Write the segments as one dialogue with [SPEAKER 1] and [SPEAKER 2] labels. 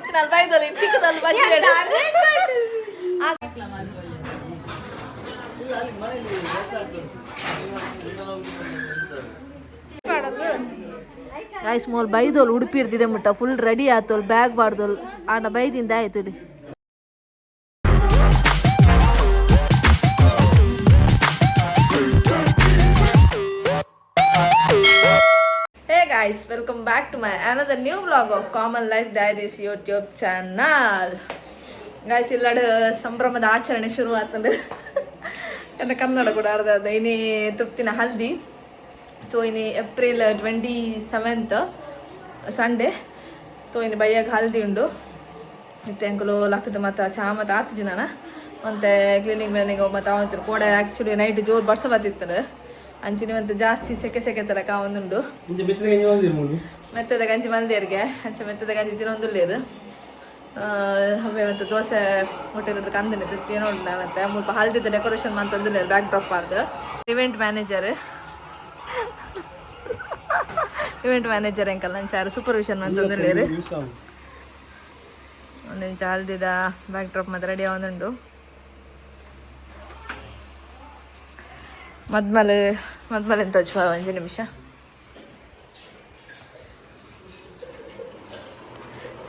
[SPEAKER 1] ಇತ್ತಿನಲ್ ಬೈದೋಲಿ ಚಿಕ್ಕದಲ್ಲಿ ಬಜ್ಜಿ. Guys, mole ಬೈದೋಲ್ Udupi ಇರ್ದಿದೆ ಮುಟ್ಟ full ready ಆತೋಲ್, bag ಬಾರ್ದೋಲ್. ಆಂಡ ಬೈದಿಂದ ಆಯ್ತು ಇಲ್ಲಿ. Hey guys, welcome back to my another new vlog of Common Life Diaries YouTube channel. Guys, ಇಲ್ಲಡು ಸಂಭ್ರಮದ ಆಚರಣೆ ಶುರು ಆಗ್ತದೆ. ನನ್ನ ಕನ್ನಡ ಕೂಡ ಅರ್ಧ ಅರ್ಧ. ಇನ್ನೇ ತೃಪ್ತಿನ ಹಲ್ದಿ. ಸೊ ಇನ್ನು ಏಪ್ರಿಲ್ 27 ಸಂಡೇ. ಸೊ ಇನ್ನು ಬೈಯಾಗ ಹಲ್ದಿ ಉಂಡು. ಮತ್ತು ಅಂಕಲು ಲಕ್ಕದ ಮತ್ತು ಚಾ ಮತ್ತು ಆತು ದಿನಾನ ಮತ್ತು ಕ್ಲೀನಿಂಗ್ ಮ್ಯಾನಿಂಗ್ ಮತ್ತು ಅವಂತಿರು ಕೋಡೆ. ಆ್ಯಕ್ಚುಲಿ ನೈಟ್ ಜೋರು ಬರ್ಸ ಬತ್ತಿತ್ತು. ಅಂಚಿನ ಮತ್ತು ಜಾಸ್ತಿ ಸೆಕೆ ಸೆಕೆ ತರಕ ಒಂದುಂಡು. ಮೆತ್ತದ ಗಂಜಿ ಮಲ್ದೇರ್ಗೆ ಅಂಚೆ ಮೆತ್ತದ ಗಂಜಿ ತಿನ್ನೊಂದುಲ್ಲೇರು. ಅವೇ ಮತ್ತು ದೋಸೆ ಹೋಟೆಲ್ ಕಂದನೆ ತಿನ್ನೋಡು. ಮತ್ತೆ ಮುಲ್ಪ ಹಲ್ದಿದ ಡೆಕೋರೇಷನ್ ಮಂತೊಂದುಲ್ಲೇರು, ಬ್ಯಾಕ್ ಡ್ರಾಪ್ ಆರ್ದು. ಇವೆಂಟ್ ಮ್ಯಾನೇಜರ್ ಎಂಕಲ್ ಅಂಚಾರು ಸೂಪರ್ವಿಷನ್ ಮಂತೊಂದುಲ್ಲೇರು. ಒಂದು ಇಂಚ ಹಲ್ದಿದ ಬ್ಯಾಕ್ ಡ್ರಾಪ್ ಮತ್ತೆ ರೆಡಿ ಆವೊಂದುಂಡು. ಮದ್ಮಲ್ ಮದ್ಮಲ್ ಎಂತ ಒಂಜಿ ನಿಮಿಷ.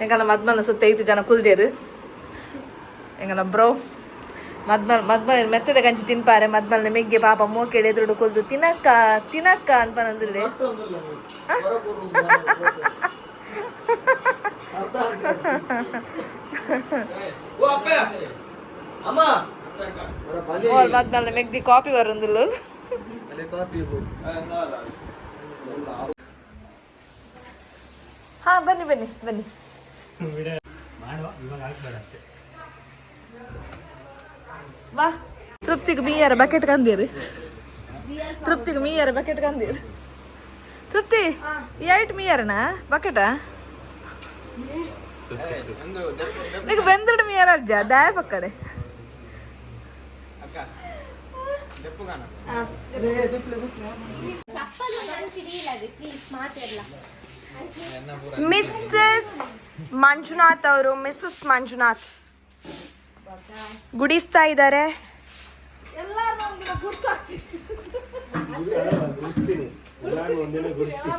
[SPEAKER 1] ಎಂಕಲ್ಲ ಮದ್ಮಲ್ನ ಸುತ್ತ ಐದು ಜನ ಕುಲ್ದೇರು. ಎಂಗಲ್ಲ ಬ್ರೋ ಮದ್ಮಲ್ ಮದ್ಮಲ್ ಮೆತ್ತದ ಗಂಜಿ ತಿನ್ಪಾರೆ. ಮದ್ಮಲ್ನ ಮೆಗ್ಗೆ ಪಾಪ ಮೋಕೆಡೆ ಎದುರುಡು ಕುಲ್ದು ತಿನಕ್ಕ ತಿನಕ್ಕ ಅನ್ಪನಂದ್ರೆ. ಮೋಲ್ ಮದ್ಮಲ್ನ ಮೆಗ್ದಿ ಕಾಪಿ ಬರಂದಿಲ್ಲ. ಹಾ, ಬನ್ನಿ ಬನ್ನಿ ಬನ್ನಿ. ಬಾ ತೃಪ್ತಿಗೆ ಮೀಯರ ಬಕೆಟ್ ಕಂದೀರಿ. ತೃಪ್ತಿಗೆ ಮೀಯರ ಬಕೆಟ್ ಕಂದೀರಿ. ತೃಪ್ತಿ, ಈ ಐಟ್ ಮೀಯರನ ಬಕೆಟಾ? నీకు ಬೆಂದ್ರಡು ಮೀಯರ ಅಜ್ಜ ದಾಯ ಪಕ್ಕಡೆ.
[SPEAKER 2] ಮಿಸ್ಸಸ್ ಮಂಜುನಾಥ್ ಅವರು, ಮಿಸ್ಸಸ್ ಮಂಜುನಾಥ್ ಗುಡಿಸ್ತಾ ಇದ್ದಾರೆ.
[SPEAKER 1] ಎಲ್ಲಾರು ಒಂದಿನ ಗುರ್ಸಾಕ್ತಿ.
[SPEAKER 3] ಎಲ್ಲಾರು ಒಂದಿನ ಗುಡಿಸ್ತೀನಿ.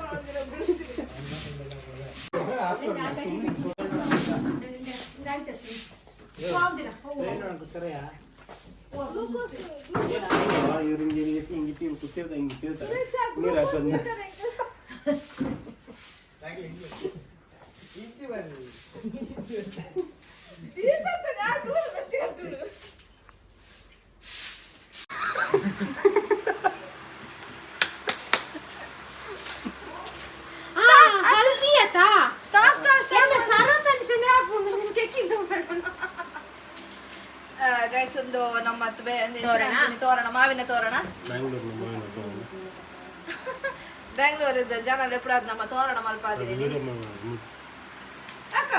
[SPEAKER 3] ಇವ್ರು ಹಿಂಗೆ ಹಿಂಗೆ ಹಿಂಗೆ ಇಟ್ಟು ಕೂತಿರ್ತಾರೆ, ಹಿಂಗೆ ಇಟ್ಟಿರ್ತಾರೆ, ನೀರು ಹಾಕೋದು.
[SPEAKER 4] ಹಲ್ದಿ ಆತಾ.
[SPEAKER 1] Star star star. ಗೈಸ್, ಒಂದು ನಮ್ಮ
[SPEAKER 4] ತೋರಣ?
[SPEAKER 1] ತೋರಣ, ಮಾವಿನ ತೋರಣ.
[SPEAKER 3] ಬ್ಯಾಂಗ್ಳೂರ್ನ ಮಾವಿನ ತೋರಣ.
[SPEAKER 1] ಬೆಂಗಳೂರಿದ ಜನ ಎಪ್ಪಡ ನಮ್ಮ ತೋರಣ ಮಲ್ಪಾದಿರಿ.
[SPEAKER 3] ಅದು ವಿಡಿಯೋ ಮಾಡಿ.
[SPEAKER 1] ಅಕ್ಕ.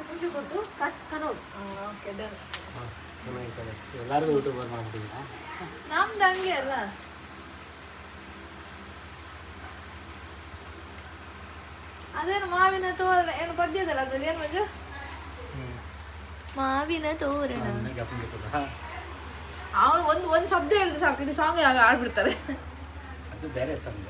[SPEAKER 4] ಪೂಜೆ ಕೊಟ್ಟು ಕನೋಡು.
[SPEAKER 1] Okay, done.
[SPEAKER 3] ಚೆನ್ನಾಗಿರ್ತಾರೆ ಎಲ್ಲರಿಗೂ. ಯೂಟ್ಯೂಬರ್ ಮಾಡ್ಬಿಟ್ಟಿದ್ದೀರಾ.
[SPEAKER 1] ನಮ್ದು ಹಂಗೆ ಅಲ್ಲ. ಅದೇನು ಮಾವಿನ ತೋರಣ ಏನು ಪದ್ಯದಲ್ಲ ಅದು ಏನು ಮಂಜು? ಮಾವಿನ ತೋರಣ. ಅವನು ಒಂದು ಒಂದು ಶಬ್ದ ಹೇಳಿದ್ರೆ ಸಾಕು, ಇಡೀ ಸಾಂಗ್ ಆಡ್ಬಿಡ್ತಾರೆ.
[SPEAKER 3] ಅದು ಬೇರೆ ಸಾಂಗ್.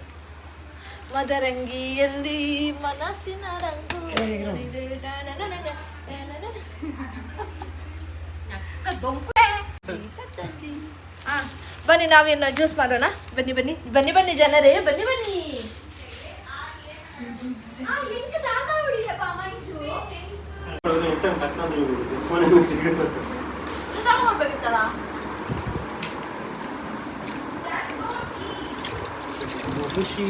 [SPEAKER 1] ಮದರಂಗಿಯಲ್ಲಿ ಮನಸ್ಸಿನ ರಂಗು ಮೂಡಿದೆ. ಡಾನನನನ, ಡಾನನನ. ಆ, ಬನ್ನಿ, ನಾವಿನ್ನು ಜ್ಯೂಸ್ ಮಾಡೋಣ. ಬನ್ನಿ ಬನ್ನಿ ಬನ್ನಿ ಬನ್ನಿ ಜನರೇ, ಬನ್ನಿ ಬನ್ನಿ.
[SPEAKER 3] ಎಂತ ಟಕ್ಕಂದ್ರೆ ಫೋನಲ್ಲಿ ಸಿಗುತ್ತೆ.
[SPEAKER 1] ತಗೊಂಡ್ಬೇಕಿತ್ತಲ್ಲ.
[SPEAKER 3] ಖುಷಿ.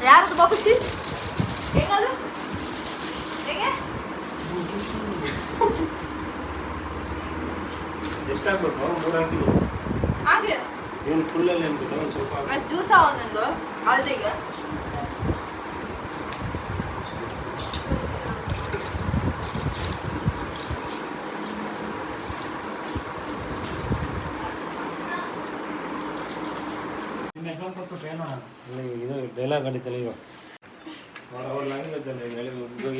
[SPEAKER 1] ಯಾರದು ಬಾಬುಷಿ? ಹೆಂಗದು, ಹೇಗೆ?
[SPEAKER 3] ಎಷ್ಟಾಗ್ಬೇಕು? ಮೂರು ಹಾಕಿದ್ದೀನಿ.
[SPEAKER 1] ಹಾಗೆ.
[SPEAKER 3] ಏನು ಫುಲ್ಲಲ್ಲಿ ಅನ್ಬೇಕು? ಒಂದು ಸ್ವಲ್ಪ ಹಾಕು.
[SPEAKER 1] ಅದು ಜ್ಯೂಸ್ ಒಂದುಂಡು ಹಲ್ದಿಗೆ.
[SPEAKER 3] ಇಲ್ಲ, ಇದು ಡೈಲಾಗ್ ಅಡಿತಲ್ಲ ಇವಾಗ. ಅವಳ ಲ್ಯಾಂಗ್ವೇಜ್ ಅಲ್ಲಿ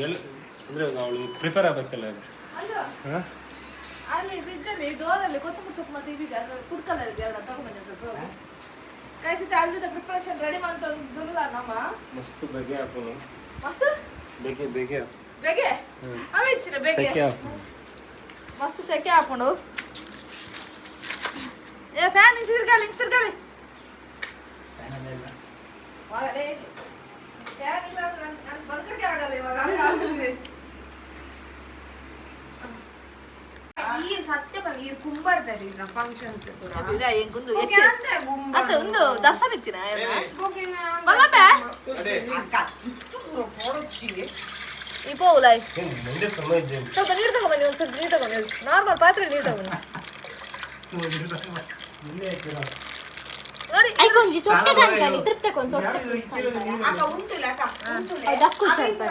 [SPEAKER 3] ಹೇಳಿ ಅಂದ್ರೆ ಅವಳು ಪ್ರಿಪೇರ್ ಆಗಬೇಕಲ್ಲ.
[SPEAKER 1] ಅದು ಅಲ್ಲಿ ಫ್ರಿಜ್ ಅಲ್ಲಿ ಡೋರ್ ಅಲ್ಲಿ ಕೊತ್ತಂಬರಿ ಸೊಪ್ಪು ಮತ್ತೆ ಇದಿದೆ, ಅದ್ರಲ್ಲಿ ಫುಡ್ ಕಲರ್ ಇದೆ, ಎರಡು ತಗೊಂಬನ್ನಿ ಸ್ವಲ್ಪ. ಗೈಸ್, ಅಲ್ಲಿದ್ದ ಪ್ರಿಪರೇಷನ್ ರೆಡಿ ಮಾಡ್ತಾ ನಮ್ಮ
[SPEAKER 3] ಮಸ್ತ್ ಬೆಗೆ ಹಾಕೋನು.
[SPEAKER 1] ಮಸ್ತ್
[SPEAKER 3] ಬೆಗೆ ಬೆಗೆ.
[SPEAKER 1] ಬೇಗೆ ಅವಿಚ್ಚಿನ ಬೇಗೆ.
[SPEAKER 3] ಸೆಕೆ ಹಾಕು.
[SPEAKER 1] ಮಸ್ತ್ ಸೆಕೆ ಹಾಕೊಂಡು. ಏ ಫ್ಯಾನ್ ಇಂಚಿ ತಿರ್ಗಾಲಿ, ಇಂಚಿ ತಿರ್ಗಾಲಿ. ವಾಗಲೇ, ಫ್ಯಾನ್ ಇಲ್ಲ ಅಂದ್ರೆ ನನ್ ನನ್ ಬದುಕಕ್ಕೆ ಆಗಲ್ಲ ಇವಾಗ, ಹಂಗ್ ಆಗ್ಬಿಟ್ಟಿದೆ.
[SPEAKER 2] ಈ ಸತ್ಯ ಈ ಕುಂಬಾರದಲ್ಲಿ ಫಂಕ್ಷನ್ಸ್.
[SPEAKER 1] ಇದು ಎಂಕೊಂದು ಹೆಚ್ಚು ಅತ್ತ ಒಂದು ದರ್ಶನ ಇತ್ತಿನ ಮಲ್ಲಬ್ಬೆ ಈ ಪೋವುಲಾಯ್.
[SPEAKER 3] ಮಂಡೆ ಸಮಯ ಜೇನು.
[SPEAKER 1] ಸ್ವಲ್ಪ ನೀರು ತಗೊಂಬನ್ನಿ, ಒಂದು ಸ್ವಲ್ಪ ನೀರು ತಗೊಂಡು, ನಾರ್ಮಲ್ ಪಾತ್ರೆ ನೀರು ತಗೊಂಬನ್ನಿ. ನೋಡಿ.
[SPEAKER 4] ಐಕೊಂಜಿ ತೊಟ್ಟೆ ಕಾಣ್ತಾನೆ ತೃಪ್ತೆ ಕೊಂದು ತೊಟ್ಟೆ.
[SPEAKER 2] ಅಕ್ಕ ಉಂಟುಲೆ, ಅಕ್ಕ ಉಂಟುಲೆ.
[SPEAKER 4] ದಕ್ಕು ಸ್ವಲ್ಪ.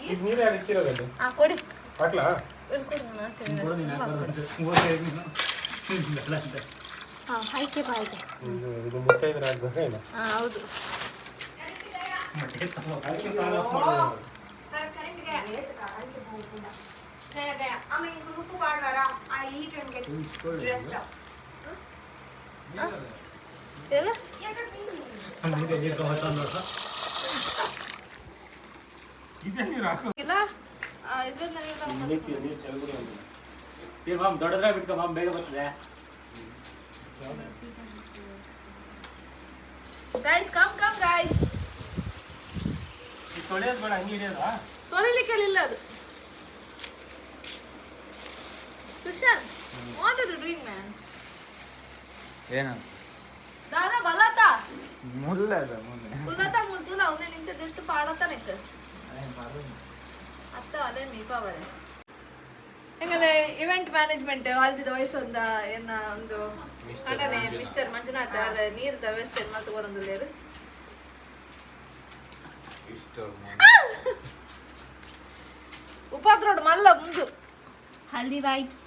[SPEAKER 3] ಈಗ ನೀರು ಯಾರು ಇಟ್ಟಿರೋದಲ್ಲಿ?
[SPEAKER 1] ಹಾ, ಕೊಡಿ.
[SPEAKER 3] ಹಾಕ್ಲಾ?
[SPEAKER 1] ಇಲ್ಲಿ ಕೊಡು, ನಾನು ಹಾಕ್ತೀನಿ. ತುಂಬ ಹಾಕ್ಕೊಡು.
[SPEAKER 4] ಹಾ, ಐಕೆ ಬಾಯ್ಗೆ.
[SPEAKER 3] ಇದು ಇದು ಮುತ್ತೈದ್ರೆ ಆಗ್ಬೇಕಾ ಇಲ್ಲ?
[SPEAKER 1] ಹಾ, ಹೌದು.
[SPEAKER 2] ಆಮೇಲೆ ಇಂಕ ರುಪ್ಪು ಪಾಡ್ವಾರ, I eat and get dressed up.
[SPEAKER 1] ಎಲ್ಲ
[SPEAKER 3] ಇದೇ ನೀರು ಹಾಕು.
[SPEAKER 1] ಇಲ್ಲ, ಇದ್ರಿಂದ ನೀರು ತಗೊಂಬನ್ನಿ.
[SPEAKER 3] ನೀರು ನೀರು ಚೆಲ್ಬಿಡಿ ಒಂದು.
[SPEAKER 5] ಮಾಮ್ ದೊಡ್ಡದ್ರ ಬಿಟ್ಕೊ ಮಾಮ್, ಬೇಗ ಬರ್ತದೆ.
[SPEAKER 1] Guys, come come guys.
[SPEAKER 3] ಇದು ತೊಳೆಯೋದು ಬೇಡ, ಹಂಗೆ ಹಿಡಿಯೋದಾ?
[SPEAKER 1] ತೊಳಿಲಿಕ್ಕೆ ಇಲ್ಲ ಅದು. Sushanth, what are you doing, man?
[SPEAKER 6] ಏನು?
[SPEAKER 1] ದಾದಾ ಬಲತ.
[SPEAKER 6] ಮುಲ್ಲದ ಮುಂದೆ.
[SPEAKER 1] ಕುಲ್ಲತ ಮುಲ್ತುಲ ಅವನೇ ನಿಂತ ದೆತ್ತು ಪಾಡತ ನೆಕ್ ಅತ್ತ ಅಲೆ ಮೀಪ ಬರೆ. ಹೆಂಗಲ್ಲ ಇವೆಂಟ್ ಮ್ಯಾನೇಜ್ಮೆಂಟ್ ಅಲ್ದಿದ ವಯಸ್ಸೊಂದ ಏನ ಒಂದು ಕಡನೆ ಮಿಸ್ಟರ್ ಮಂಜುನಾಥ್ ಅಲ್ಲ, ನೀರ್ದ ವ್ಯವಸ್ಥೆ ಮಲ್ತು ಕೊರೊಂದುಲ್ಲೇರು. ಉಪಾತ್ರೋಡು ಮಲ್ಲ ಮುಂದು.
[SPEAKER 4] ಹಲ್ದಿ ವೈಬ್ಸ್.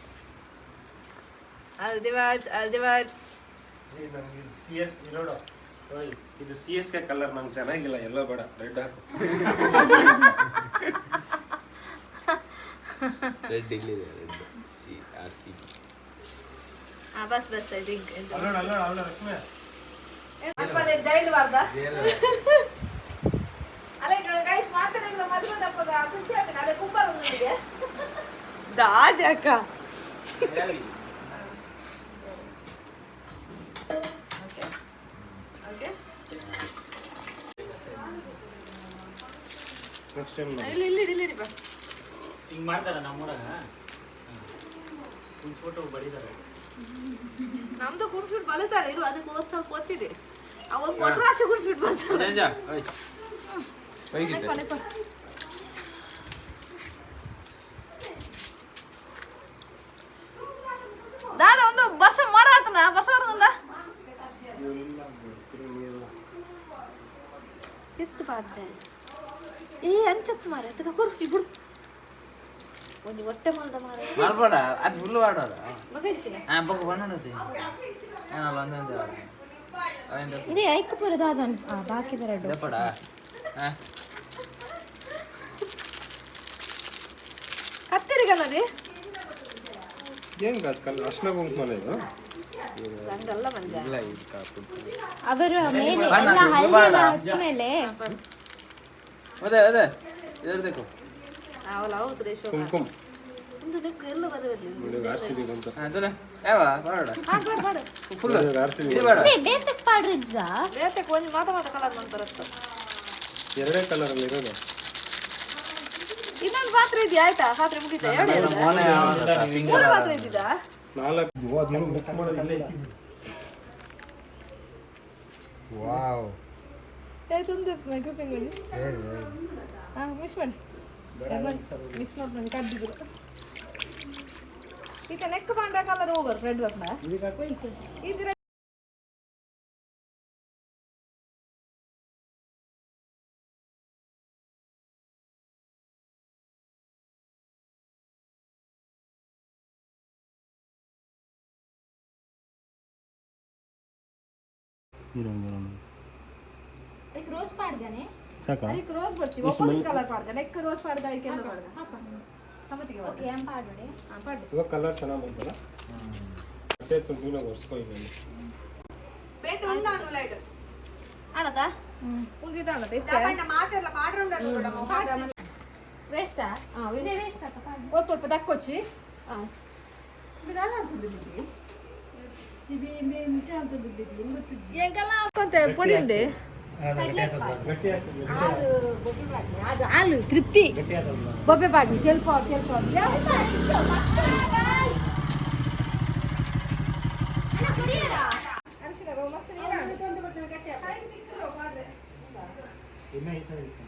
[SPEAKER 1] ಹಲ್ದಿ ವೈಬ್ಸ್, ಹಲ್ದಿ ವೈಬ್ಸ್.
[SPEAKER 3] ನಮ್ಗೆ ಇದು ಸಿ ಎಸ್ ನೋಡು ಓಯ್, ಇದು ಸಿ ಎಸ್ ಕೆ ಕಲರ್ ನಂಗೆ ಚೆನ್ನಾಗಿಲ್ಲ, ಎಲ್ಲೋ ಬೇಡ, ರೆಡ್ ಹಾಕು.
[SPEAKER 6] ರೆಡ್ ಇಲ್ಲಿದೆ, ರೆಡ್ ಸಿ ಆರ್ ಸಿ.
[SPEAKER 1] ಹಾ, ಬಸ್ ಬಸ್, I think.
[SPEAKER 3] ಅಲ್ಲೋಣ ಅಲ್ಲೋಣ ಅಲ್ಲ ರಶ್ಮಿ.
[SPEAKER 1] ಜೈಲು ಬಾರ್ದ ಅಲ್ಲ ಗೈಸ್, ಮಾತಾಡಿಲ್ಲ ಮದುವೆ ತಪ್ಪದ ಖುಷಿ ಆಗ್ತದೆ ಅಲ್ಲೇ ಕುಂಬಾರ ಒಂದಿಗೆ.
[SPEAKER 2] ದಾದೆ ಅಕ್ಕ.
[SPEAKER 1] Okay okay.
[SPEAKER 3] ನೆಕ್ಸ್ಟ್ ಟೈಮ್
[SPEAKER 1] ಇಲ್ಲಿ ಇಲ್ಲಿ ಇಲ್ಲಿ ಇಲ್ಲಿ ಬಾ.
[SPEAKER 5] ಹಿಂಗ್ ಮಾಡ್ತಾರ ನಮ್ಮೂರಾಗ, ಕುಣ್ಸ್ಬಿಟ್ಟು ಬಡಿತಾರೆ.
[SPEAKER 1] ನಮ್ದು ಕುಡ್ಸ್ಬಿಟ್ಟು ಬಲಿತಾರೆ ಇರು, ಅದಕ್ಕೆ ಓದ್ ಸ್ವಲ್ಪ ಒತ್ತಿದೆ ಅವಾಗ ಕೊಟ್ರಾಸಿ ಕುಡ್ಸ್ಬಿಟ್ಟು ಬರ್ತಾರೆ.
[SPEAKER 6] ಹೋಗಿದ್ದೆ.
[SPEAKER 1] ದಾದಾ ಒಂದು ವರ್ಷ ಮಾಡಾತನ ವರ್ಷ ಬರೋದಿಲ್ಲ. ಎತ್ತು ಪಾಡ್ದೆ ಏ ಅಂಚತ್ತು ಮಾರೆ ಎತ್ತಕ ಕೊರು ಇಬ್ಬರು ಒಂಜಿ ಹೊಟ್ಟೆ ಮಲ್ದ ಮಾರೆ.
[SPEAKER 6] ಮಾಡ್ಬೇಡ, ಅದು ಫುಲ್ ಮಾಡೋದ.
[SPEAKER 1] ಮಗಂಚಿನ.
[SPEAKER 6] ಹಾ, ಬೊಕ್ಕ ಬಣ್ಣದ ಏನಲ್ಲ ಒಂದೊಂದು.
[SPEAKER 4] ಇದೇ ಐಕಪುರ ದಾದನ್ ಬಾಕಿ ರೆಡ್.
[SPEAKER 6] ದಪ್ಪಡ ಹಾ.
[SPEAKER 1] ಕತ್ತಿರಿಗಲ್ಲದಿ.
[SPEAKER 3] ಏನು ಕಲ್ ಅರ್ಶಿನ ಕುಂಕುಮನ ಇದು?
[SPEAKER 1] ಹಂಗಲ್ಲ ಮಂಜ.
[SPEAKER 6] ಇಲ್ಲ, ಇದು ಕಾಪು.
[SPEAKER 4] ಅವರ ಮೇಲೆ
[SPEAKER 6] ಬಣ್ಣ
[SPEAKER 4] ಎಲ್ಲ
[SPEAKER 6] ಅದು
[SPEAKER 4] ಹಲ್ದಿ
[SPEAKER 6] ಬೇಡ.
[SPEAKER 4] ಹಚ್ಮೇಲೆ.
[SPEAKER 6] ಅದೇ ಅದೇ ಇದ್ರದಕ್ಕೂ.
[SPEAKER 1] ಅವಲ್ಲ ಹೌದು ರೇ ಶೋಭಾ.
[SPEAKER 3] ಕುಂಕುಮ.
[SPEAKER 1] ಒಂದು ಲೆಕ್ಕ ಎಲ್ಲ ಬರಲಿ.
[SPEAKER 3] ನೋಡಿ, ಆರ್ ಸಿ ಬಿ ಬಂತು.
[SPEAKER 6] ಹಾ, ತುಲೆ ಯಾವ ಮಾಡೋಣ.
[SPEAKER 1] ಪಾಡ್ ಪಾಡ್ ಪಾಡು.
[SPEAKER 6] ಫುಲ್.
[SPEAKER 3] ಆರ್ ಸಿ ಬಿ.
[SPEAKER 6] ಇದು ಬೇಡ.
[SPEAKER 4] ಬೇತಕ್ ಪಾಡ್ರಿಜ್ಜ.
[SPEAKER 1] ಬೇತಕ್ಕೆ ಒಂಜಿ ಮಾತ ಮಾತ ಕಲರ್ ಮಾಡ್ತಾರತ್ತ.
[SPEAKER 3] ಎರಡೇ ಕಲರ್ ಅಲ್ಲಿ ಇರೋದು.
[SPEAKER 1] ಇನ್ನೊಂದು ಪಾತ್ರೆ ಇದೆಯಾ? ಆಯ್ತಾ, ಪಾತ್ರೆ ಮುಗೀತಾ? ಎರಡು ಇರೋದಾ?
[SPEAKER 6] ಮೊನ್ನೆ
[SPEAKER 1] ಮೂರು ಪಾತ್ರೆ ಇದ್ದಿದ್ದಾ?
[SPEAKER 3] ನಾಲ್ಕು ಅದನ್ನ ಮಿಕ್ಸ್ ಮಾಡೋದು ಇಲ್ಲೇ.
[SPEAKER 6] ವಾವ್.
[SPEAKER 1] ಆಯ್ತು, ಒಂದು ಗ್ರೂಪಿಂಗ್ ಒಂಜಿ ಹಾಂ ಮಿಕ್ಸ್ ಮಾಡಿ, ಮಿಕ್ಸ್ ಮಾಡ್ಕೊಂಡು ಕಡ್ದಿದ್ರು. ಈತ ನೆಕ್ ಪಾಂಡ ಕಲರ್ ಓವರ್ ರೆಡ್ ಬರ್ನ ಇದ್ರ.
[SPEAKER 4] ರೋಸ್ ಪಾಡ್ದಾನೆ.
[SPEAKER 3] ಸಾಕಾ?
[SPEAKER 1] ಅದಕ್ಕೆ ರೋಸ್ ಬರ್ತೀವಿ, ಆಪೋಸಿಟ್ ಕಲರ್ ಪಾಡ್ದ, ನೆಕ್ ರೋಸ್ ಪಾಡ್ದ, ಐಕೆ ಎಲ್ಲೋ ಪಾಡ್ದ. ಸಮತಿಗೆ.
[SPEAKER 4] ಓಕೆ, ಏನ್ ಪಾಡೋಡೆ?
[SPEAKER 1] ಹಾಂ, ಪಾಡ್ದೆ.
[SPEAKER 3] ಇವಾಗ ಕಲರ್ ಚೆನ್ನಾಗಿ ಬಂತಲ್ಲ? ಬಟ್ಟೆ ಎತ್ಕೊಂಡು ಒರೆಸ್ಕೊ ಇಲ್ಲಿ.
[SPEAKER 2] ಬೇತೆ ಉಂಡಾನು ಲೈಟ್.
[SPEAKER 1] ಆಣದ ಉಂದಿದ ಆಣದ ಇತ್ತೆ.
[SPEAKER 2] ದಾಪಣ್ಣ ಮಾತೆಲ್ಲ ಪಾಡ್ರುಂಡಾನು ಕೂಡ ಮೊಬೈಲ್.
[SPEAKER 4] ವೇಸ್ಟಾ? ಇದೇ ವೇಸ್ಟ್ ಅಕ್ಕ, ಪಾಡು.
[SPEAKER 1] ಒಲ್ಪ ಒಲ್ಪ ದಕ್ಕೊಚ್ಚಿ. ಎಂಕಲ್ಲ ಹಾಕೊಂತೆ ಪೊಡಿ ಉಂಡೆ.
[SPEAKER 3] ಗಟ್ಟಿ ಆಗ್ತದೆ.
[SPEAKER 4] ಹಾಲು ತೃಪ್ತಿ.
[SPEAKER 3] ಗಟ್ಟಿ ಆಗ್ತದಲ್ಲ.
[SPEAKER 1] ಬೊಬ್ಬೆ ಬಾಗಿ ಕೆಲ್ಪ ಕೆಲ್ಪ.
[SPEAKER 4] ಅಣ್ಣ ಕೊರಿಯರಾ?
[SPEAKER 3] ಇನ್ನ ಈ ಸೈಡ್ ಇತ್ತು.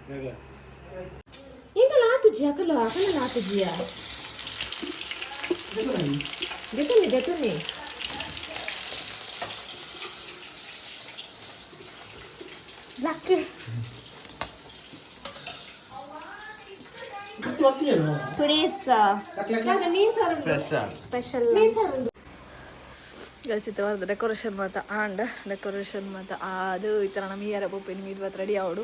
[SPEAKER 3] ಬೇಗ.
[SPEAKER 4] ಎಂಕಲ್ಲ ಆತುಜಿ, ಅಕಲ ಅಕಲ ಆತುಜಿಯ
[SPEAKER 1] ಗೆತುನಿ ಗೆತುನಿ.
[SPEAKER 4] ಲಕ್. Today's special.
[SPEAKER 1] Guys, ಇತ್ತವಾದ ಡೆಕೋರೇಷನ್ ಮಾತ ಆಂಡ್ ಡೆಕೋರೇಷನ್ ಮಾತ ಅದು ಈ ಥರ ನಮ್ಮ ಇಯರ ಪೊಪ್ಪಿನ ಮೀದ್ ಮಾತ್ರ ರೆಡಿ ಅವಡು.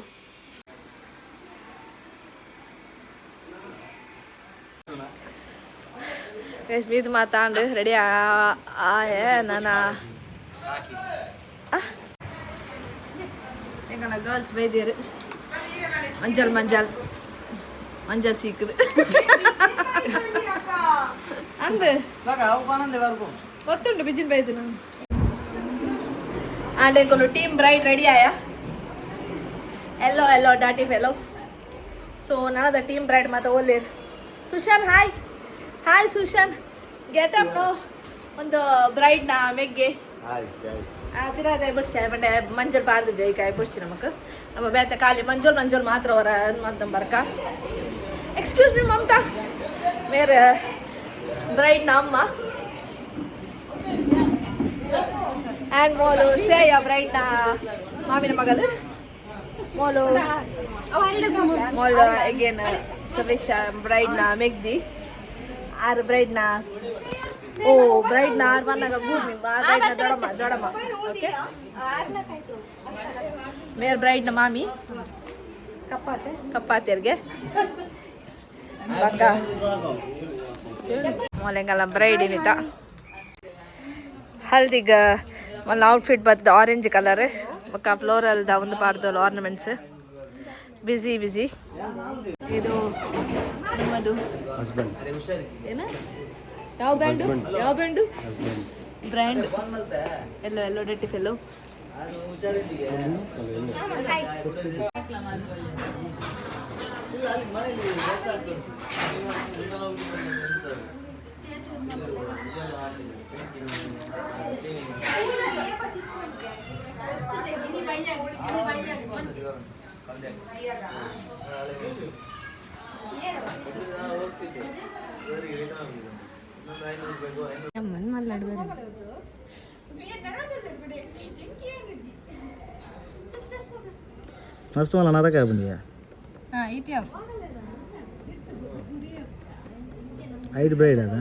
[SPEAKER 1] ಗೈಸ್, ಮೀದ್ ಮಾತ ಆಂಡ್ ರೆಡಿ ಆಯೆ ನಾನ. ಎಂಗಲ್ಲ ಗರ್ಲ್ಸ್ ಬೈದಿರು, ಮಂಜಲ್ ಮಂಜಲ್ ಮಂಜಲ್ ಸೀಕ್ರು ಅಂದ್ ಗೊತ್ತುಂಟು ಬಿಜಿನ್ ಬೈದು ಆಂಡ್ ಎಂಕೊಲು ಟೀಮ್ ಬ್ರೈಟ್ ರೆಡಿ ಆಯ. ಎಲ್ಲೋ ಎಲ್ಲೋ ಡಾಟಿ ಫೆಲೋ. ಸೊ ನನದ ಟೀಮ್ ಬ್ರೈಟ್ ಮಾತ ಓಲೇರ್. Sushan, hi hi Sushan, get up no. ಒಂದು ಬ್ರೈಡ್ನ ಮೆಗ್ಗೆ.
[SPEAKER 6] Hi guys.
[SPEAKER 1] ಪಿರಾದ ಬುಡ್ಚೆ ಬಂಡೆ ಮಂಜಲ್ ಪಾರ್ದು ಜೈಕಾಯಿ ಬುಡ್ಚಿ ನಮಕ್ ನಮ್ಮ ಬೇತ ಖಾಲಿ ಮಂಜೋಲ್ ಮಂಜೋಲ್ ಮಾತ್ರ ಅವರ ಮಾಡ್ದಂ ಬರ್ಕ. ಎಕ್ಸ್ಕ್ಯೂಸ್ ಮೀ ಮಮತಾ, ಮೇರೆ ಬ್ರೈಡ್ನ ಅಮ್ಮ ಆ್ಯಂಡ್ ಮೋಲು ಶ್ರೇಯ, ಬ್ರೈಡ್ನ ಮಾಮಿನ ಮಗಳು ಮೋಲು. ಮೋಲು ಅಗೇನ್ ಸಮೀಕ್ಷಾ, ಬ್ರೈಡ್ನ ಮೆಗ್ದಿ. ಆರು ಬ್ರೈಡ್ನ, ಓ ಬ್ರೈಡ್ನ ಆರು ಮನ್ನಾಗ ಗೂಡ್ ನಿಮ್ಮ ಬ್ರೈಡ್ನ ದೊಡಮ್ಮ ದೊಡಮ್ಮ. ಓಕೆ, ಮೇರ್ ಬ್ರೈಡ್ನ ಮಾಮಿ ಕಪ್ಪಾತಿಯರ್ಗೆ ಬಕ್ಕ ಮೊಲೆಂಗಲ್ಲ ಬ್ರೈಡ್ ಏನಿತ. ಹಲ್ದಿಗ ಮಲ್ಲ ಔಟ್ಫಿಟ್ ಬತ್ತದ, ಆರೆಂಜ್ ಕಲರ್ ಬೊಕ್ಕ ಫ್ಲೋರಲ್ದ ಒಂದು ಪಾಡ್ದೋಲು ಆರ್ನಮೆಂಟ್ಸ್. ಬಿಸಿ ಬಿಸಿ. ಇದು ನಿಮ್ಮದು
[SPEAKER 3] ಹಸ್ಬೆಂಡ್.
[SPEAKER 1] ಏನ? ಯಾವ ಬ್ಯಾಂಡು? ಯಾವ ಬ್ಯಾಂಡು?
[SPEAKER 3] ಹಸ್ಬೆಂಡ್.
[SPEAKER 1] ಬ್ರ್ಯಾಂಡ್ ಎಲ್ಲೋ ಎಲ್ಲೋ ಡಟ್ಟಿ ಫೆಲ್ಲೋ.
[SPEAKER 6] ಫಸ್ಟ್ ಮಲ್ಲ ನರಕ ಬಂದಿಯಾ ಐಡ್ ಬ್ರೈಡ್ ಅದ.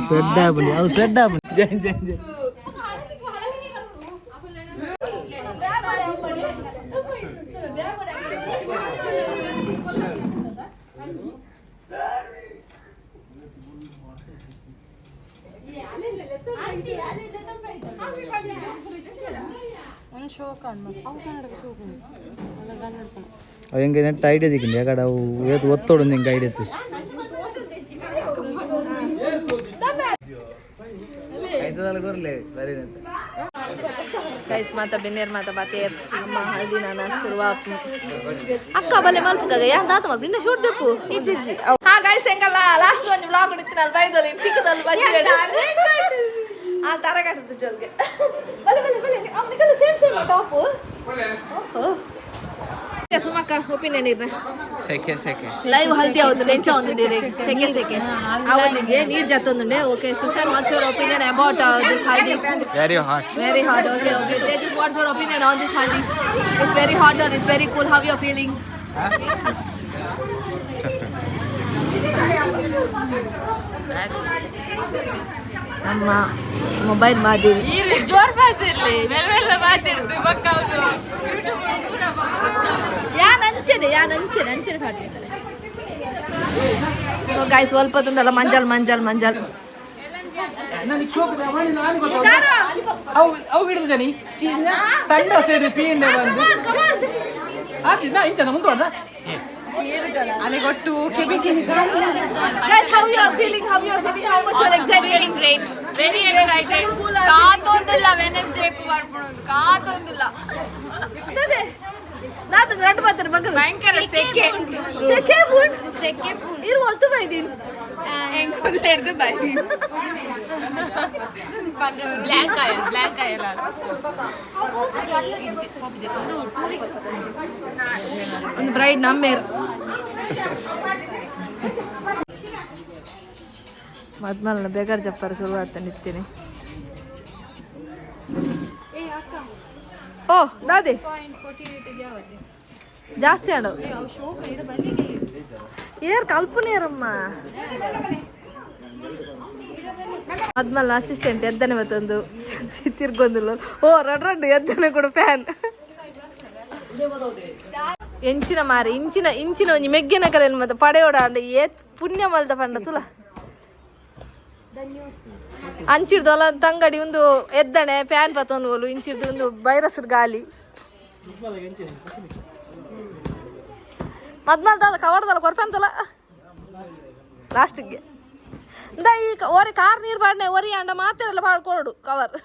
[SPEAKER 6] ಸ್ಪ್ರೆಡ್ ಆಪುಂಡು ಅವು, ಸ್ಪ್ರೆಡ್ ಆಪುಂಡು. ಜೈ ಜೈ ಜೈ. ಅವು ಹೆಂಗೆ ನೆಟ್ ಐಡಿಯಾ ದಿಕ್ಕಿಂಡಿ ಯಾಕಡೆ ಅವು ಏತ್ ಒತ್ತೋಡು ಹಿಂಗೆ ಐಡಿಯಾ ತೀಸ್ ಐತದಲ್ಲ ಕೊರ್ಲೆ ಬರೀ.
[SPEAKER 1] ಗೈಸ್, ಮಾತ ಬೆನ್ನೇರ್ ಮಾತ ಬಾತೇರ್ ಅಮ್ಮ ಹಲ್ದಿ ನಾನ ಸುರುವ ಅಕ್ಕ ಬಲೆ ಮಲ್ಪುಗಾಗ ಯಾನ್ ದಾತ ಮಲ್ಪ ನಿನ್ನ ಶೂಟ್ ದೆಪ್ಪು ಇಜ್ಜಿ. ಹಾ ಗೈಸ್, ಹೆಂಗಲ್ಲ ಲಾಸ್ಟ್ ಒಂದು ವ್ಲಾಗ್ ಉಡಿತಿನಲ್ಲ ಬೈದೋಲಿ ತಿಕ್ಕದಲ್ಲ ಬಜ್ಜಿ ಆ ತರ ಕಟ್ಟದ ಜೋಲ್ಗೆ. ಬಲೆ ಬಲೆ ಬಲೆ, ಅವನಿಗೆಲ್ಲ ಸೇಮ್ ಸೇಮ್ ಟಾಪು. ಓಹೋ ಸುಮಕ್ಕ. ಅಕ್ಕ ಒಪಿನಿಯನ್ ಇರ್ನ?
[SPEAKER 7] ಸೆಕೆ ಸೆಕೆ.
[SPEAKER 1] ಲೈವ್ ಹಲ್ದಿ ಆವತ್ತು ನೆಂಚ ಒಂದು ಸೆಕೆ ಸೆಕೆ ಆವೊಂದಿಗೆ ನೀರು ಜಾತೊಂದುಂಡೆ. Okay Sushan, what's your opinion about this haldi?
[SPEAKER 7] Very hot.
[SPEAKER 1] Very hot. Okay, okay. Tejas, what's your opinion on this haldi? It's very hot or it's very cool? How you feeling? ನಮ್ಮ mobile Madevi.
[SPEAKER 4] ಜೋರ್ ಮಾತಿರ್ಲಿ, ಮೇಲೆ ಮೇಲೆ ಮಾತಿರ್ದು ಬಕ್ಕ.
[SPEAKER 1] ಯಾನ್ ಅಂಚೆನೆ, ಯಾನ್ ಅಂಚೆನೆ ಅಂಚೆನೆ ಕಾಡ್ತಿರ್ತಾರೆ. ಸೊ ಗಾಯ್ಸ್, ಸ್ವಲ್ಪ ತುಂಡಲ್ಲ ಮಂಜಲ್ ಮಂಜಲ್ ಮಂಜಲ್.
[SPEAKER 5] ಅವು ಅವು ಹಿಡಿದು ಚಿನ್ನ ಸಣ್ಣ ಸೈಡ್ ಪೀಂಡೆ ಬಂದು ಆಚೆ ನಾ ಇಂಚ ಮುಂದೆ.
[SPEAKER 1] Guys, how you are feeling? How you are feeling? How much you are excited?
[SPEAKER 4] Feeling great, very excited. ಕಾತೊಂದಿಲ್ಲ Wednesday ಬರ್ಪುಣೊಂದು ಕಾತೊಂದಿಲ್ಲ.
[SPEAKER 1] ಅದೇ ನಾತ ರಡ್ಡು ಮಾತ್ರ ಮಗಲು.
[SPEAKER 4] ಭಯಂಕರ ಸೆಕೆ.
[SPEAKER 1] ಸೆಕೆ ಬುಣ್.
[SPEAKER 4] ಸೆಕೆ ಪುಂಡು.
[SPEAKER 1] ಇರು ಒತ್ತು ಬೈದೀನಿ.
[SPEAKER 4] ಎಂಕುಲ್ಲೆಡ್ದು ಬೈದಿ ಬ್ಲ್ಯಾಕ್ ಆಯಲ್ ಬ್ಲ್ಯಾಕ್ ಆಯಲ್ ಒಂದು 2 ವೀಕ್ಸ್.
[SPEAKER 1] ಒಂದು ಬ್ರೈಡ್ ನಮ್ಮೇರ್ ಮದ್ಮಲ್ನ ಬೇಗಾರ್ ಜಪ್ಪಾರ ಶುರು ಆಗ್ತಾ ನಿತ್ತೀನಿ. ಓ ದಾದಿ ಜಾಸ್ತಿ ಆಡು ಏರ್ ಕಲ್ಪನೇರಮ್ಮ. ಮದ್ಮಲ್ಲ ಅಸಿಸ್ಟೆಂಟ್ ಎದ್ದನೆ ಮತ್ತೊಂದು ತಿರ್ಗೊಂದಿಲ್ಲ. ಓ ರಡ್ ರಡ್ ಎದ್ದನೆ ಕೂಡ ಫ್ಯಾನ್ ಎಂಚಿನ ಮಾರಿ ಇಂಚಿನ ಇಂಚಿನ ಒಂಜಿ ಮೆಗ್ಗೆನ ಕಲೆನ್ ಮತ್ತೆ ಪಡೆಯೋಡ ಅಂಡ ಏತ್ ಪುಣ್ಯ ಮಲ್ದ ಪಂಡ ತುಲ ಅಂಚಿಡ್ದು ಅಲ್ಲ ತಂಗಡಿ ಒಂದು ಎದ್ದಣೆ ಫ್ಯಾನ್ ಪತ್ತೊಂದು ಬೋಲು ಇಂಚಿಡ್ದು ಒಂದು ವೈರಸ್ ಗಾಲಿ ಮದ್ಮಲ್ದ ಕವರ್ದಲ್ಲ ಕೊರ್ಪೆಂತಲ್ಲ ಲಾಸ್ಟಿಗೆ ಇಂದ ಈ ಓರಿ ಕಾರ್ ನೀರು ಪಾಡ್ನೆ ಒರಿ ಅಂಡ ಮಾತೆಲ್ಲ ಪಾಡ್ಕೊಡು ಕವರ್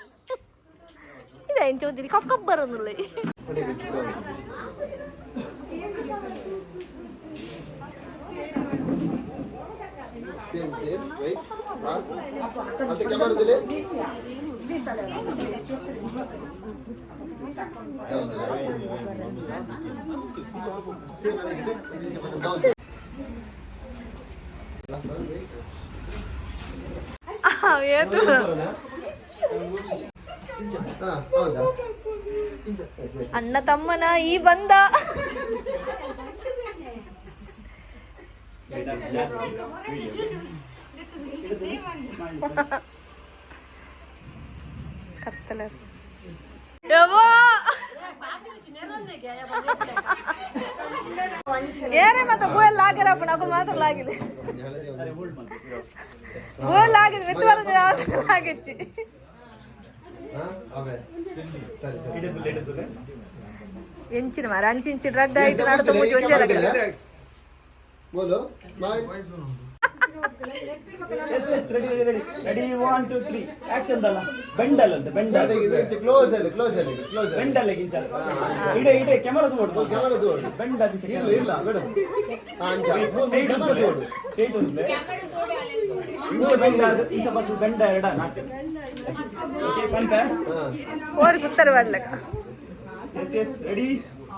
[SPEAKER 1] ಇದೆ ಇಂಚ ಒಂದಿರಿ ಕಪ್ ಕಪ್ ಬರೋದಿಲ್ಲ.
[SPEAKER 8] Same, same. Wait. Last. ಮತ್ತೆ ಕ್ಯಾಮರಾ ದಿಲೆ. Same ಆಗಿದೆ. Down. Last one, wait.
[SPEAKER 1] ಏತು.
[SPEAKER 8] ಹಾ, ಹೌದಾ?
[SPEAKER 1] ಅಣ್ಣ ತಮ್ಮನ ಈ ಬಂದ. ಕತ್ತಲೆ ಯವ್ವಾ. ಏರೇ ಮತ್ತೆ ಗೋಯಲ್ ಲಾಗಿರಪ್ಪ ನಗು ಮಾತ್ರ ಲಾಗಿಲ್ಲ. ಗೋಯಲ್ ಲಾಗಿದೆ ಮೆತ್ತು ಬರೋದಿಲ್ಲ ಲಾಗಿಚ್ಚಿ.
[SPEAKER 8] ಹಾ, ಅವೇ. ಸರಿ ಸರಿ.
[SPEAKER 1] ಎಂಚಿನ ಮಾರ ಅಂಚಿಂಚಿ ರಡ್ಡ ಆಯ್ತು ನಡ್ದು ಮುಚ್ಚಿ ಒಂಜೆ ಲಾಗಿಲ್ಲ.
[SPEAKER 8] ಬೋಲು smile.
[SPEAKER 9] Yes yes, ready ready ready ready, 1 2 3, action ದಲ್ಲ ಬೆಂಡಲ್ ಅಂತ ಬೆಂಡಲ್.
[SPEAKER 8] ಕ್ಲೋಸ್ ಅಲ್ಲಿ, ಕ್ಲೋಸ್ ಅಲ್ಲಿ, ಕ್ಲೋಸ್ ಅಲ್ಲಿ.
[SPEAKER 9] ಬೆಂಡಲ್ ಗಿಂಚ ಇಡೆ ಇಡೆ ಕ್ಯಾಮೆರಾ ತೋಡು.
[SPEAKER 8] ಕ್ಯಾಮೆರಾ ತೋಡು.
[SPEAKER 9] ಬೆಂಡಲ್.
[SPEAKER 8] ಇಲ್ಲ ಇಲ್ಲ, ಮೇಡಮ್. ಅಂಚ ಕ್ಯಾಮೆರಾ ತೋಡು.
[SPEAKER 9] ಸ್ಟ್ರೈಟ್ ಉಂಟು ಇಂಚ ಬೆಂಡ ಇಂಚ ಬತ್ತು ಬೆಂಡ ಎರಡ ನಾಲ್ಕು. ಓಕೆ ಬಂತ.
[SPEAKER 1] ಓರಿ ಕುತ್ತರ ಬರ್ಲಕ್ಕ.
[SPEAKER 9] Yes yes, ready,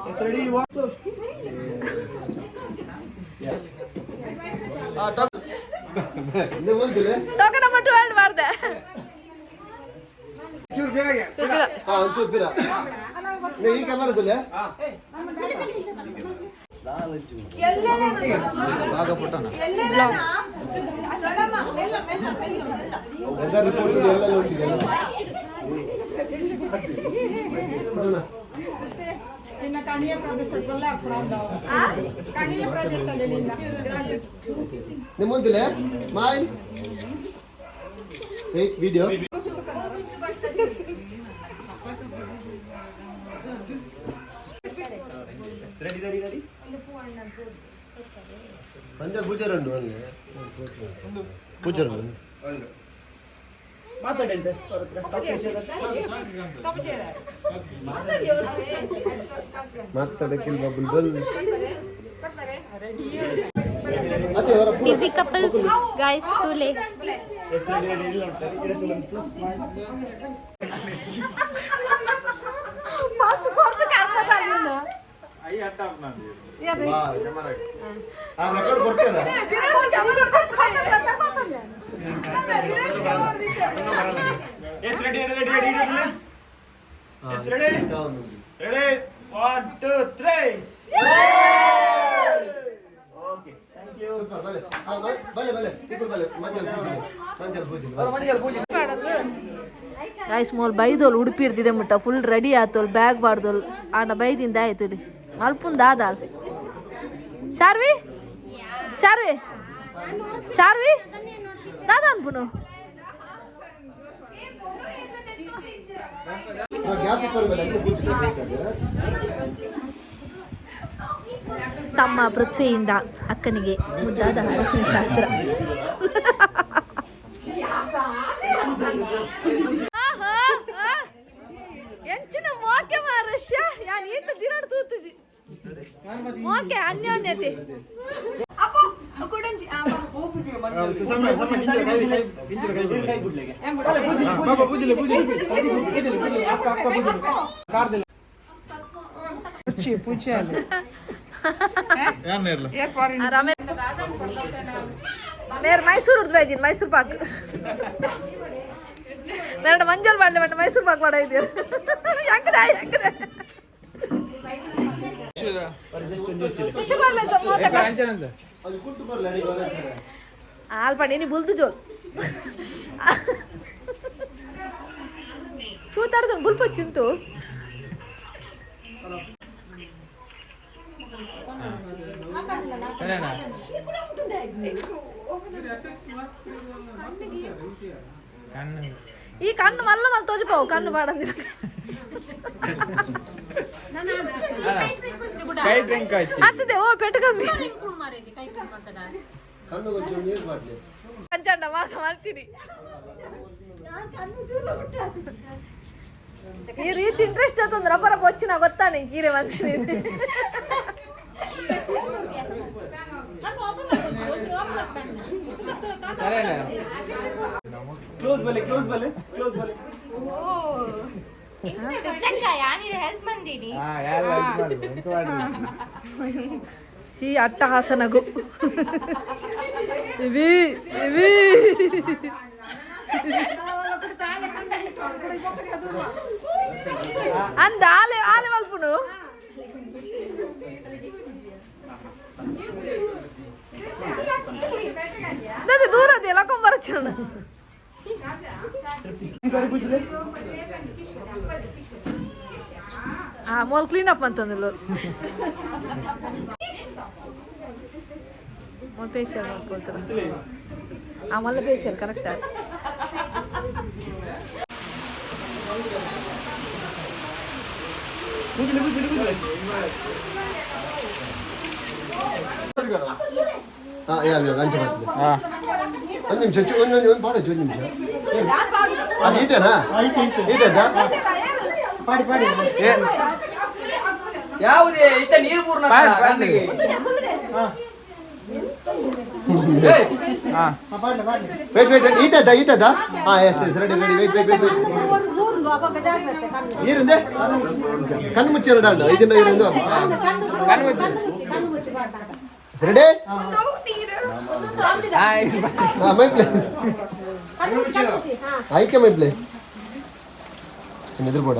[SPEAKER 9] yes, ready, 1 close.
[SPEAKER 8] ಇಂದೆ ಬೋಲ್ತಿಲೆ.
[SPEAKER 1] Token number 12 ಬಾರ್ದೆ.
[SPEAKER 8] ಹಾ, ಒಂಚೂರು ಬಿರ ಈ ಕ್ಯಾಮೆರಾ ತುಲೆ. ವೆದರ್ ರಿಪೋರ್ಟ್ ಎಲ್ಲ ಉಂಟಿದೆ. ನೋಡೋಣ. ನಿಮ್ಮೊಂದಿಲೆ smile. Wait, video.
[SPEAKER 9] Ready ready ready.
[SPEAKER 8] ಪಂಜರ್ Poojary ಉಂಟು ಒಳ್ಳೆ ಪೂಜಾರಿ ಉಂಟು.
[SPEAKER 9] ಮಾತಾಡಿ ಅಂತೆ ಅವ್ರ ಹತ್ರ.
[SPEAKER 8] ಮಾತಾಡಕ್ಕಿಲ್ವಾ ಬುಲ್ಬುಲ್ ಅದೇ ಅವರ ಪೂರ.
[SPEAKER 4] ಬಿಸಿ ಕಪಲ್ಸ್ ಗೈಸ್ ತುಲೆ.
[SPEAKER 9] ಎಸ್, ರೆಡಿ ರೆಡಿ, ಇಲ್ಲಿ ನೋಡ್ತಾರೆ ಇಡೆ ತುಲನ್ ಪ್ಲಸ್ ಸ್ಮೈಲ್.
[SPEAKER 1] ಮಾತು ಕೊಡ್ದು ಕರ್ಮದ.
[SPEAKER 8] ಆ ರೆಕಾರ್ಡ್ ಕೊಡ್ತೇನೆ.
[SPEAKER 9] Yes, ready, ready, ready, ready, ready. Yes, ready. Ready. 1, 2, 3. Okay, thank you.
[SPEAKER 8] Super, ಬಲೆ. ಆ, ಬಲೆ ಬಲೆ ಇಬ್ಬರು ಬಲೆ. ಮಂಜಲ್ ಪೂಜೆ, ಮಂಜಲ್ ಪೂಜೆ.
[SPEAKER 1] ಗಾಯ್ಸ್, ಮೋಲ್ ಬೈದೋಲ್ ಉಡುಪಿ ಇರ್ದಿದೆ ಮುಟ್ಟ ಫುಲ್ ರೆಡಿ ಆತೋಲ್, ಬ್ಯಾಗ್ ಬಾರ್ದೋಲ್. ಆಂಡ ಬೈದಿಂದ ಆಯ್ತು ಇಲ್ಲಿ ಮಲ್ಪುಂದ ಆದಾಲ್. ಶಾರ್ವಿ, ಶಾರ್ವಿ, ಶಾರ್ವಿ, ದಾದ ಅನ್ಪುನು.
[SPEAKER 8] ಗ್ಯಾಪ್ ಇಟ್ಕೊಳ್ಳಿ ಬಲೆ, ಅಂಚೆ ಪೂಜೆ.
[SPEAKER 1] ತಮ್ಮ ಪೃಥ್ವಿಯಿಂದ ಅಕ್ಕನಿಗೆ ಮುದ್ದಾದ ಅರಿಶಿನ ಶಾಸ್ತ್ರ. ಎಂಚಿನ ಮೋಕೆ ಮಾರಶ್ಯ ಯಾನ್ ಈತ ದಿನಡ್ ತೂತುಜಿ ಮೋಕೆ ಅನ್ಯೋನ್ಯತೆ.
[SPEAKER 8] ಕೈ ಕೈ ಪೂಜೆ ಪೂಜೆ ಪೂಜೆ. ಅಕ್ಕ ಅಕ್ಕ ಪೂಜೆ ಕಾರ್ದಿಲ್ಲ.
[SPEAKER 1] ರಮೇಶ್ ಮೇರ್ ಮೈಸೂರು ಉರ್ದು ಬೈದೀನಿ ಮೈಸೂರು ಪಾಕ್. ಮೇರಡ ಮಂಜಲ್ ಮಾಡಲಿ ಬಣ್ಣ ಮೈಸೂರು ಪಾಕ್ ಮಾಡ ಇದೀಯ. ಹೆಂಗದ ಹೆಂಗದ ಖುಷಿ ಕೊರ್ಲೆ ಮೋತಕ.
[SPEAKER 8] ಅದು ಕುಂಟು ಬರ್ಲ ಅಡಿಗೆ ಹೊರ ಸರ್.
[SPEAKER 1] ಆಲ್ ಪಂಡಿ ಬುಲ್ದು ಜೋಲ್ ತೂತಾಡ್ದು ಬುಲ್ಪ ಚಿಂತು. ಈ ಕಣ್ಣು ಮಲ್ಲ ಮಲ್ಲ ತೋಜಿಪಾವು ಕಣ್ಣು ಬಾಡಂದಿರ.
[SPEAKER 7] ಕೈ ಡ್ರಿಂಕ್ ಆಯ್ತು.
[SPEAKER 1] ಆಗ್ತದೆ ಓ ಪೆಟ್ಟು ಕಮ್ಮಿ.
[SPEAKER 8] ಕಣ್ಣು కొంచెం ನೀರು ಮಾಡ್ಲಿ.
[SPEAKER 1] ಅಂಚಂಡ ವಾಸ ಮಾಡ್ತೀನಿ. ಈ ರೀತಿ ಇಂಟ್ರೆಸ್ಟ್ ಆತಂದ್ರೆ ರಬ್ಬರ వచ్చిన ಗೊತ್ತಾ ನಿಂಗೆ ಕೀರೆ ಬಂದಿದ್ದೀನಿ.
[SPEAKER 7] ಸರೇನಾ?
[SPEAKER 9] ಕ್ಲೋಸ್ ಬಲೆ, ಕ್ಲೋಸ್ ಬಲೆ, ಕ್ಲೋಸ್ ಬಲೆ.
[SPEAKER 4] ಹೆಲ್ಪ್ ಬಂದೀನಿ.
[SPEAKER 6] ಹಾ, ಯಾರು ಎಂತ ಮಾಡಿ.
[SPEAKER 1] ಶ್ರೀ ಅಟ್ಟಹಾಸನಗು ಇವಿ ಇವಿ ಅಂದ ಆಲೆ ಆಲೆ ಮಲ್ಪುನು. ಅದೇ ದೂರ ಅದೇ ಲಕೊಂಬರಚ್ಚಣ. ಆ ಮೋಲ್ ಕ್ಲೀನ್ ಅಪ್ ಅಂತಂದಿಲ್ಲ, ಮೋಲ್ ಫೇಶಿಯಲ್ ಮಾಡ್ಕೊಳ್ತಾರೆ. ಆ ಮಲ್ಲ ಫೇಶಿಯಲ್ ಕರೆಕ್ಟ್.
[SPEAKER 8] ಹಾ, ಯಾವ ಯಾವ ಅಂಚೆ ಮಾಡ್ತೀನಿ. ಒಂದು ನಿಮಿಷ, ಒಂದು ಒಂದು ಪಾಡೋಚು, ಒಂದು ನಿಮಿಷ. ಅದು ಈತೇನಾ? ಈತೇನಾ?
[SPEAKER 6] ಪಾಡಿ ಪಾಡಿ.
[SPEAKER 5] ಯಾವುದೇ ಈತ ನೀರು ಪೂರ್ಣ ಕಣ್ಣಿಗೆ.
[SPEAKER 8] ವೇಟ್ ವೇಟ್ ವೇಟ್, ಈತದ ಈತದ. ಹಾ, yes yes, ready ready, wait wait wait wait. ನೀರಿಂದೆ ಕಣ್ಣು ಮುಚ್ಚಿ ಎರಡು ಅಲ್ಲ ಇದನ್ನ ಇದೊಂದು.
[SPEAKER 7] ಕಣ್ಣು ಮುಚ್ಚಿ.
[SPEAKER 8] ರೆಡಿ. ಹಾ, ಮೈ ಪ್ಲೇ ಆಯ್ಕೆ ಮೈ ಪ್ಲೇ ಎದುರು ಬೋಡ.